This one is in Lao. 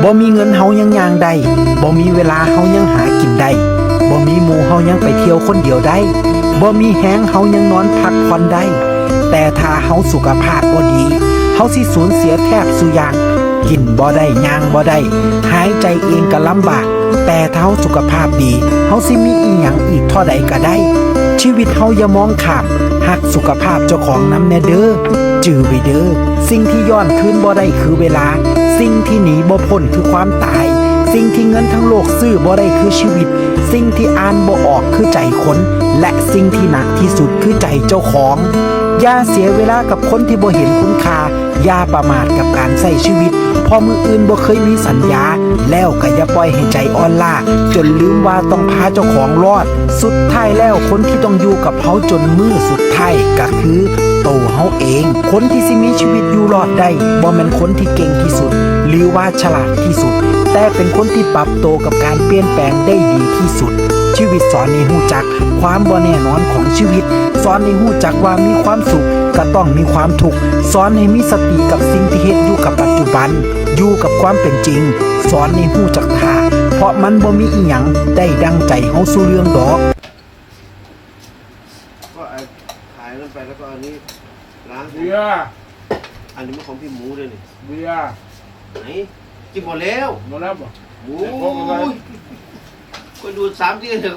ບໍ່ມີເງິນເຮົາຍັງຍ່າງໄດ້, ບໍ່ມີເວລາເຮົາຍັງຫາກິນໄດ້, ບໍ່ມີໝູ່ເຮົາຍັງໄປທ່ຽວຄົນດຽວໄດ້, ບໍ່ມີແຮງເຮົາຍັງນອນພັກຜ່ອນໄດ້. ແຕ່ຖ້າເຮົາສຸຂະພາບບໍ່ດີ, ເຮົາຊິສູນເສຍແທບສູ່ຢ່າງ, ກິນບໍ່ໄດ້, ຍ່າງບໍ່ໄດ້, ຫາຍໃຈເອງກໍລຳບາກ. ແຕ່ຖ້າເຮົາສຸຂະພາບດີ, ເຮົາຊິມີອີ່ຫຍັງອີກເທົ່າໃດກໍໄດ້. ຊີວິດເຮົາຢ່າມອງຂ້າມ, ຮັກສຸຂະພາບເຈົ້າຂອງນຳແດ່ເດີ. ຈື່ໄວ້ເດີ, ສິ່ງທີ່ຍ້ອນຄືນບໍ່ໄດ້ຄືເວລາ, ສິ່ງທີ່ໜີບໍ່ພົ້ນຄືຄວາມຕາຍ, ສິ່ງທີ່ເງິນທັງໂລກຊື້ບໍ່ໄດ້ຄືຊີວິດ, ສິ່ງທີ່ອ່ານບໍ່ອອກຄືໃຈຄົນ ແລະ ສິ່ງທີ່ໜັກທີ່ສຸດຄືໃຈເຈົ້າຂອງ. ຢ່າເສຍເວລາກັບຄົນທີ່ບໍ່ເຫັນຄຸນຄ່າ, ຢ່າປະໝາດກັບການໃຊ້ຊີວິດ, ເພາະມື້ອື່ນບໍ່ເຄີຍມີສັນຍາ, ແລ້ວກໍຢ່າປ່ອຍໃຫ້ໃຈອ່ອນລ້າ ຈົນລືມວ່າຕ້ອງພາເຈົ້າຂອງລອດ. ສຸດທ້າຍແລ້ວ, ຄົນທີ່ຕ້ອງຢູ່ກັບເຮົາຈົນມື້ສຸດທ້າຍກໍຄືໂຕເຮົາເອງ. ຄົນທີ່ຊິມີຊີວິດຢູ່ລອດໄດ້ ບໍ່ແມ່ນຄົນທີ່ເກັ່ງທີ່ສຸດ ຫຼືວ່າສະຫຼາດທີ່ສຸດ, ແຕ່ເປັນຄົນທີ່ປັບໂຕກັບການປ່ຽນແປງໄດ້ດີທີ່ສຸດ. ຊີວິດສອນໃຫ້ຮູ້ຈັກຄວາມບໍ່ແນ່ນອນຂອງຊີວິດ, ສອນໃຫ້ຮູ້ຈັກວ່າມີຄວາມສຸກກໍຕ້ອງມີຄວາມທຸກ, ສອນໃຫ້ມີສະຕິກັບສິ່ງທີ່ເຮັດຢູ່ກັບປັດຈຸບັນ, ຢູ່ກັບຄວາມເປັນຈິງ, ສອນໃຫ້ຮູ້ຈັກທ່າ, ເພາະມັນບໍ່ມີອີ່ຫຍັງໄດ້ດັ່ງໃຈເຮົາສູ່ເລື່ອງດອກ. ก็ไอ้ขายนั่นไปแล้วก็อันนี้ล้าง เบียร์ อันนี้มันของพี่หมูเลยนี่ เบียร์ ไหน กินหมดแล้ว หมดแล้วบ่ โอ้ย แต่พวกมันก็ ก็ดูดสามทีเถอะ